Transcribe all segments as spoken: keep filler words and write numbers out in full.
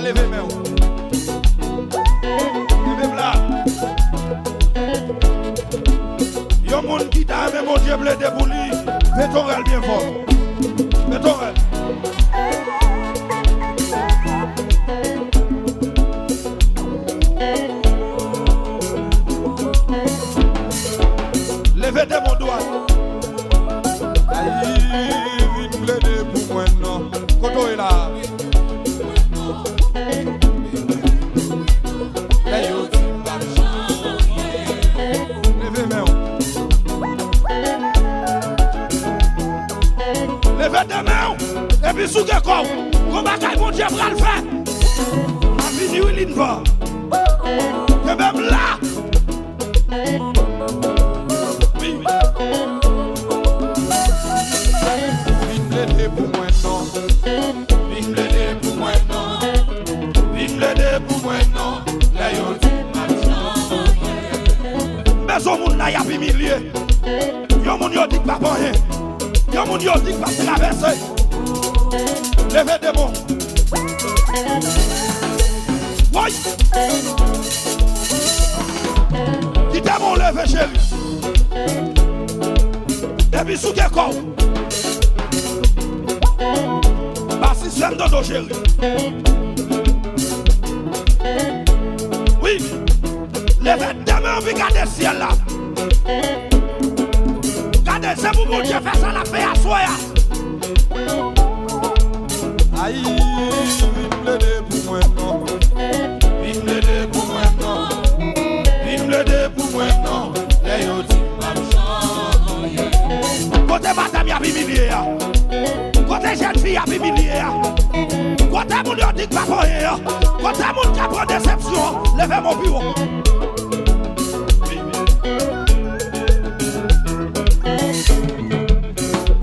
Leve men w. Leve m la. Yon moun ki ta renmen Bondye plede pou li, pete orèl byen fò. Pete orèl. Leve de men w dwat. Ay, vin plede pou mwen non. Kote w ye la? Lè yo di m p ap janm anyen. Leve men w. Leve de men w. Epi souke kò w. Gon bagay Bondye pral fè. M ap vini wi, Linva. Kenbe m la. Wi. Vin plede pou mwen non. Vin plede pou mwen non. Vin plede pou mwen non. Lè yo di m ap janm anyen. M bezwen moun la y ap imilye. Yon moun yo di k p ap anyen. Yon moun yo di k p ap travèse. Leve de men w. Woy! Kite men w leve, cheri. Epi souke kò w. Ba sistèm dodo, cheri. Wi. Leve de men w epi gade syèl la. Gade, se pou Bondye fè sa l ap fè aswè a. Ay, vin plede pou mwen non. Vin plede pou mwen non. Vin plede pou mwen non. Lè yo di m p ap janm anyen. Kote madanm y ap imilye a? Kote jèn fi y ap imilye a? Kote moun yo di k p ap anyen an? Kote moun k ap pran desepsyon an? Leve men w pi wo.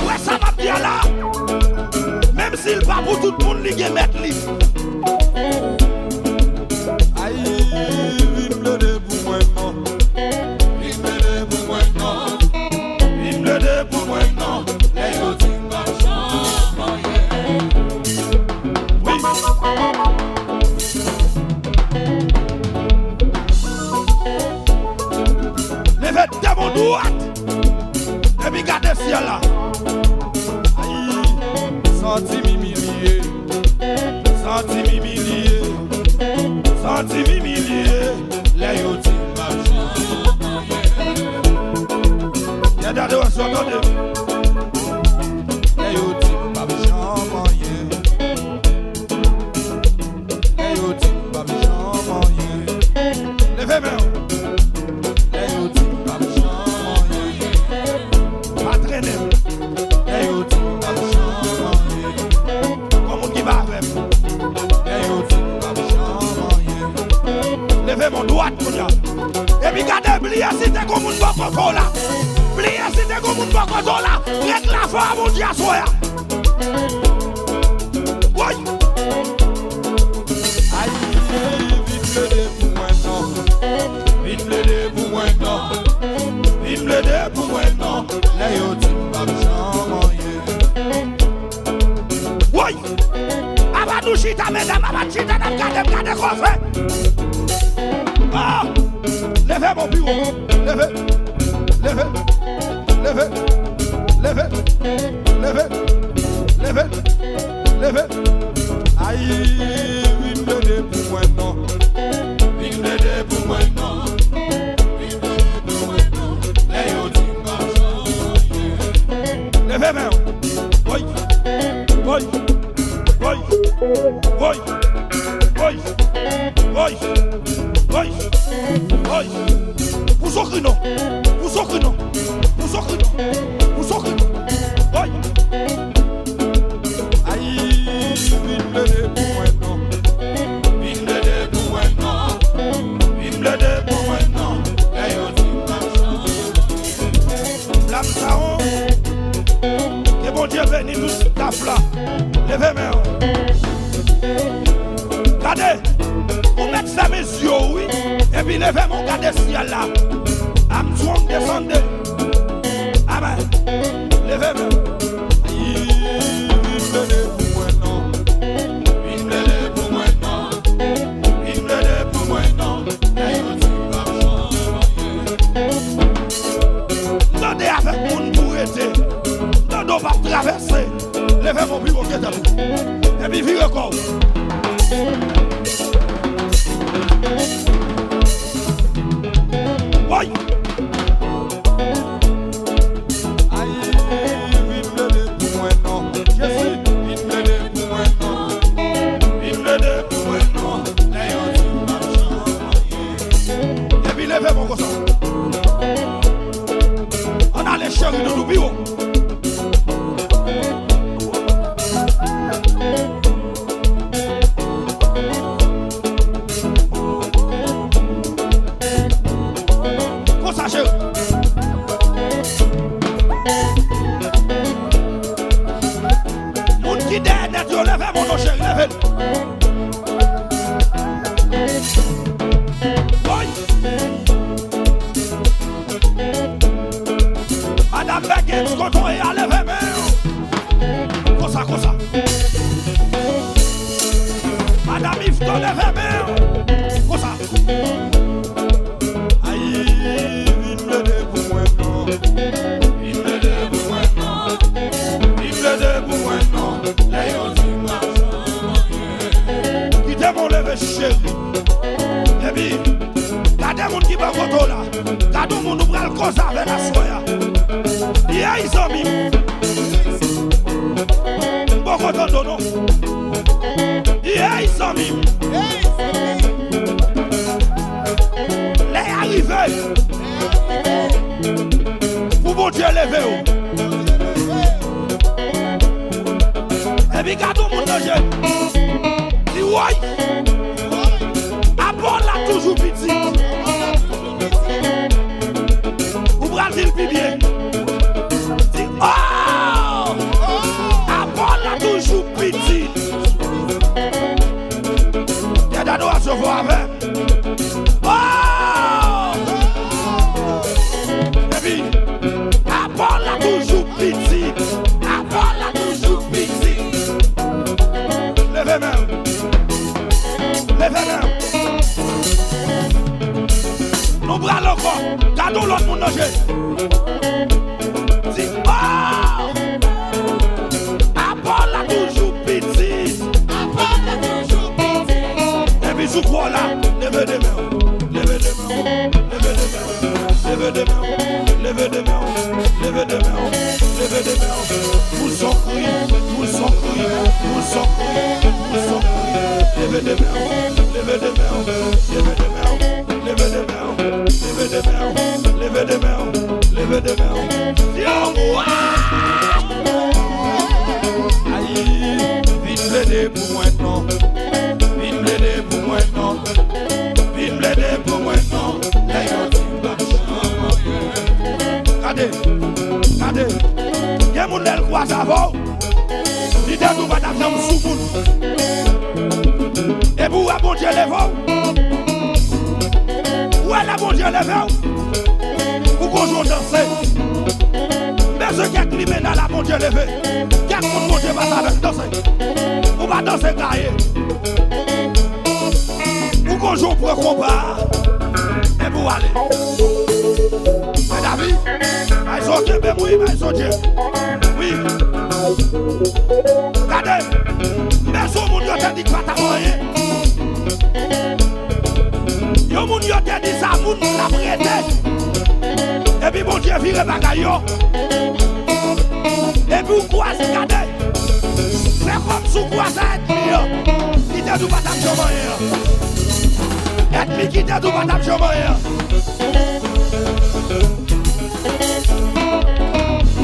Wè sa m ap di a la? Menm si l pa pou tout moun, li gen mèt li. Ay, vin plede pou mwen non. Vin plede pou mwen non. Vin plede pou mwen non. Lè yo di m p ap janm anyen. Wi. Leve de men w dwat. Epi gade syèl la. Ay, santi m imilye. Santi m imilye. Santi m imilye. Lè yo di m p ap janm anyen. Yè dade wè sou tande. Lè yo di m p ap janm anyen. Lè yo di m p ap janm anyen. Leve men w. Lè yo di m p ap janm anyen. Pa trennen m. Lè yo di m p ap janm anyen. Gon moun ki pa avè m. Lè yo di m p ap janm anyen. Leve men w dwat kounye a. Epi gade, bliye si te gon moun bò kote w la. Bliye si te gon moun bò kote w la. Ret la fò a Bondye aswè a. Woy! Ay, vin plede pou mwen non. Vin plede pou mwen non. Vin plede pou mwen non. Lè yo di m p ap janm anyen. Woy! Apa nou chita, medam, apa n chita, n ap gade, n ap gade kòfè. Ah! Leve men w pi wo. Leve. Leve. Leve. Leve. Leve. Leve. Leve. Ay, vin plede pou mwen non. Vin plede pou mwen non. Vin plede pou mwen non. Lè yo di m p ap janm anyen. Leve men w. Woy. Woy. Woy. Woy. Woy. Woy. Woy. Woy. Pou sokri non. Pou sokri non. Pou sokri non. Pou sokri non. Woy. Ay, vin plede pou mwen non. Vin plede pou mwen non. Vin plede pou mwen non. Lè yo di m ap change. Blam Sound. Ke Bondye beni tout staff la. Leve men w. Gade, ou mèt fèmen zye w, wi. Epi leve men w gade syèl la. Armstrong desande. Amèn. Leve men w. Vin plede pou mwen non. Vin plede pou mwen non. Travèse. Leve men w pi wo ke tèt ou. Epi vire kò w. Woy! Ay, vin plede pou mwen non. Jezi, vin plede pou mwen non. Vin plede pou mwen non. Lè yo di m p ap janm anyen. Epi leve men w konsa. Ann ale cheri doudou pi wo. Konsa, cheri. Moun ki dèyè nèt yo, leve men w non, cheri, leve l. Woy! Madanm Bègins, kote w ye a, leve men w. Konsa, konsa. Madanm Yvetot, leve men w. Konsa. Ay, vin plede pou mwen non. Vin plede pou mwen non. Vin plede pou mwen non. Lè yo di m ap janm anyen. Kite m leve cheri. Epi, gade moun ki bò kote w la. Gade yon moun ou pral koze avè l aswè a. Yey zanmi m. M poko tande w non. Yey zanmi m. Lè a rive pou Bondye leve w. Epi gade yon moun nan je. Di woy. Apòl la toujou piti. Ou pral di l pi byen. Di, oh! Apòl la toujou piti. Dèdado a sove avè. Oh! Epi, apòl la toujou piti. Apòl la toujou piti. Leve men w. Leve men w. Nou pral ankò. Gade yon lòt moun nan je. Di, oh! Apòl la toujou piti. Apòl la toujou piti. Epi sou kò la, leve de men w. Leve de men w. Leve de men w. Leve de men w. Leve de men w. Leve de men w. Leve de men w. Pouse yon kri. Pouse yon kri. Pouse yon kri. Pouse yon kri. Leve de men w. Leve de men w. Leve de men w. Leve de men w. Leve de men w. Leve de men w. Leve de men w. Yo, wa! Ay, vin plede pou mwen non. Vin plede pou mwen non. Vin plede pou mwen non. Lè yo di m p ap janm anyen. Gade, gade. Gen moun lè l kwaze avè w, li te di w pa t ap janm sou moun. Epi w wè Bondye leve w. Ou wè lè Bondye leve w, ou gon jan w danse. M bezwen kèk limena la Bondye leve. Kèk moun Bondye pase avè l danse. Ou pa danse gaye. Ou gon jan w pran konba a, epi w ale. Mè David, bay zo kenbe m wi, bay zo dye. Wi. Gade, men sou moun yo te di k pa t ap anyen. Yon moun yo te di sa moun l ap rete. Epi Bondye vire bagay yo. Epi w kwaze gade. Fè kòmsi w kwaze ènmi an ki te di w pa t ap janm anyen an. Ènmi ki te di w pa t ap janm anyen an.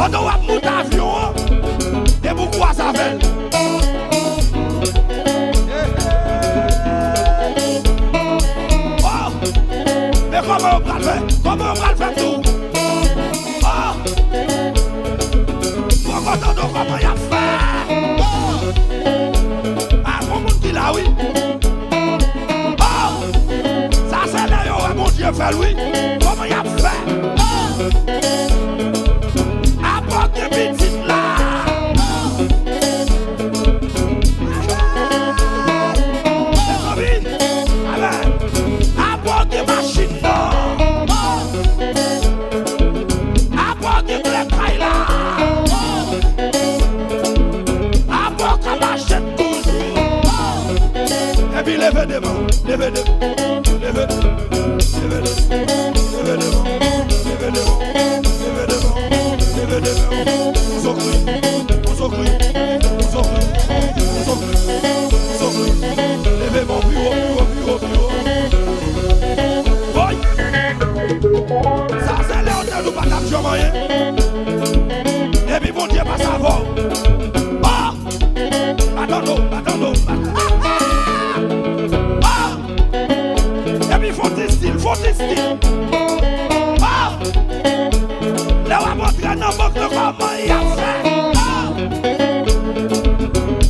Pandan w ap moute avyon an, epi w kwaze avè l. Oh! Men kòman yo pral fè? Kòman yo pral fè tou? Oh! Poko tande w kòman y ap fè. Oh! A, gon moun ki la, wi. Oh! Sa se lè yo wè Bondye fè l, wi. Kòman y ap fè? Oh! Apòt gen pitit la. Oh! Mezanmi, amen. Apòt gen machin nan. Apòt gen kle kay la. Leve devan, leve devan, leve devan, leve devan, leve devan, leve devan, leve devan. Pou sokri, pou sokri, pou sokri, pou sokri, pou sokri. Leve men w pi wo, pi wo, pi wo, pi wo. Woy! Sa se lè w te di w pa t ap janm anyen. Epi Bondye pase avè w. Oh! Baton do, baton do, baton. Ah! Epi fò ti stil, fò ti stil. Ah! Lè w ap antre nan bank nan, kòman y ap fè? Ah!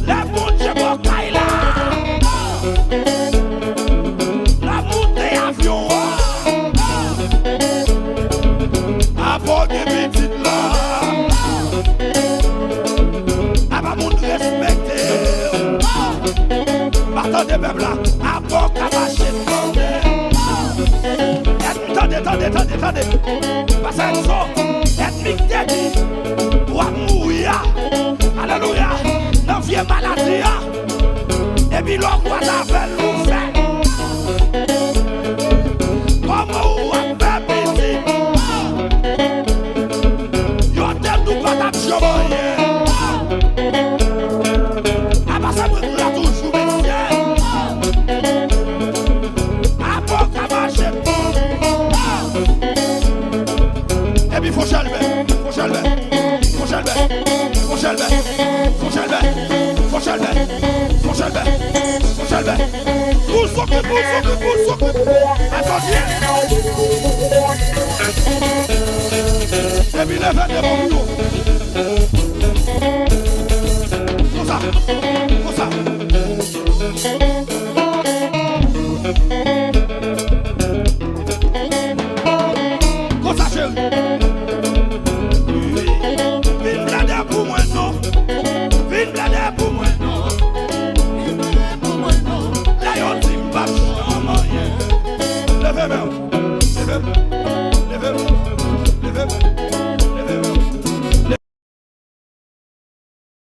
Lè Bondye ba w kay la. Ah! L ap moute avyon an. Apa w gen pitit la. Apa moun respekte w. Pa tande pèp la. Apa w ka mache tande. Ènmi tande, tande, tande, tande. Pase so. Ènmi k te di w ap mouri a. Alelouya. Nan vye maladi a. Epi lè w kwaze avè l, ou fè. Kòman ou ap fè pitit? Yo te di w pa t ap janm anyen. Apa se mwen k la toujou, mesye. Apa w ka mache. Epi fò chèlbè, fò chèlbè, fò chèlbè, fò chèlbè, fò chèlbè, fò chèlbè, fò chèlbè, fò chèlbè. Pou sokri, pou sokri, pou sokri. Atandye. Epi leve devan pou yo. Konsa, konsa.